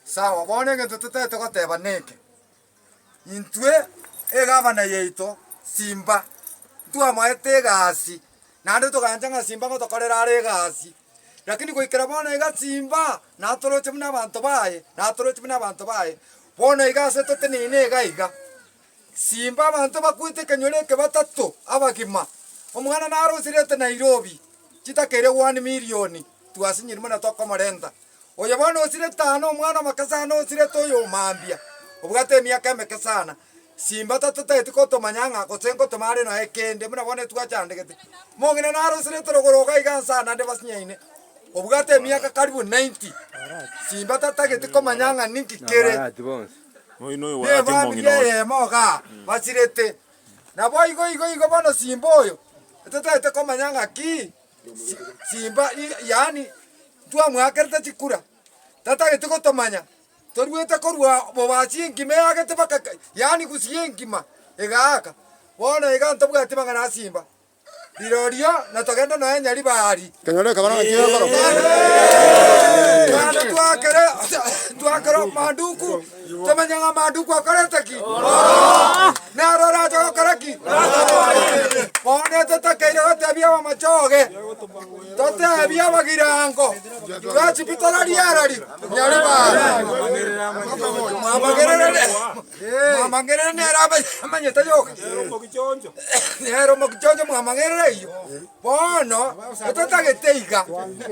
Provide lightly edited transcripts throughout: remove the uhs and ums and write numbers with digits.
Sawa, bono egento totagete goteba neke, intwe egavana yaito Simba, ntwamoete egasi, naende togancha ng'a Simba ngotokorera are egasi, lakini goikera bono iga Simba natoroche buna abanto baye, natoroche buna abanto baye, bono iga ase toteneine iga iga, Simba abanto bakwete ekenyoro eke batato abagima, omwana naro osirete Nairobi, chitakeire one million, twasinyire buna tokomorenta. Oyo bono osirete aa nomwana omoke sana osirete oyo omambia, obwate emiaka emeke sana. Simba tatotageti gotomanya ng'a gose ngotoma are nonya kende buna bono etwachandegete. Omong'ina naro osirete rogoro iga iga nsa naende basinyaine, obwate emiaka karibu 90. Simba tatageti komanya ng'a ninki kere. Nefamiri eyemo igaa basirete. Naboigo igo igo bono Simba oyo, totagete komanya ng'aki Simba yaani ntwamoakerete chikura, tatageti gotomanya, toruete korwa bobachi engima eagete mpaka yaani gusii engima egaaka. Bono iga ntobwati mang'ana a Simba. Rirorio na togende nonya Nyaribari. Kenyoro ekaba naki gekoroka. Naende twakere twakere omanduku, tomanye ng'a amanduku akorete ki? Naro orache gokora ki? Bono totakeire gotebia abamachoge, totebie abagirango, twachipi torarie arari Nyaribari. Mwamagerere Mwamang'erere nere amanyete yoka, nere omogichoncho mwamang'erere eyio. Bono etotagete iga,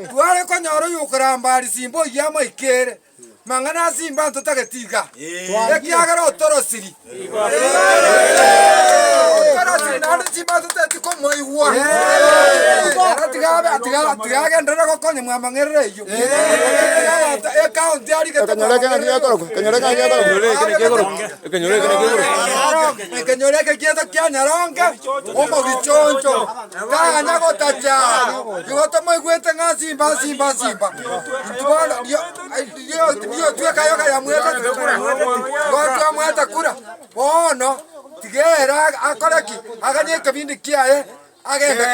tware konyora oyokoramba aria simba oyio amoikere, mang'ana a simba ntotageti iga, ekiagera otorosiri, otorosiri naende simba ntotageti komoigwa, ere tiga abe tiga tiga agenderere gokonya mwamang'erere eyio. Abanto ekaunti arigete Ekenyoro eke naki gekorokwa? Ekenyoro eke naki gekorokwa? Ekenyoro eke naki gekorokwa? Ekenyoro eke giato kia Nyaronge omogichoncho tanya gotacha igo tomoigwete ng'a simba simba simba intwe bono rio rio rio twekayoka yamwetete kura igo twamwete kura bono tiga ere akore ki aganye ekebindi kiaye agende.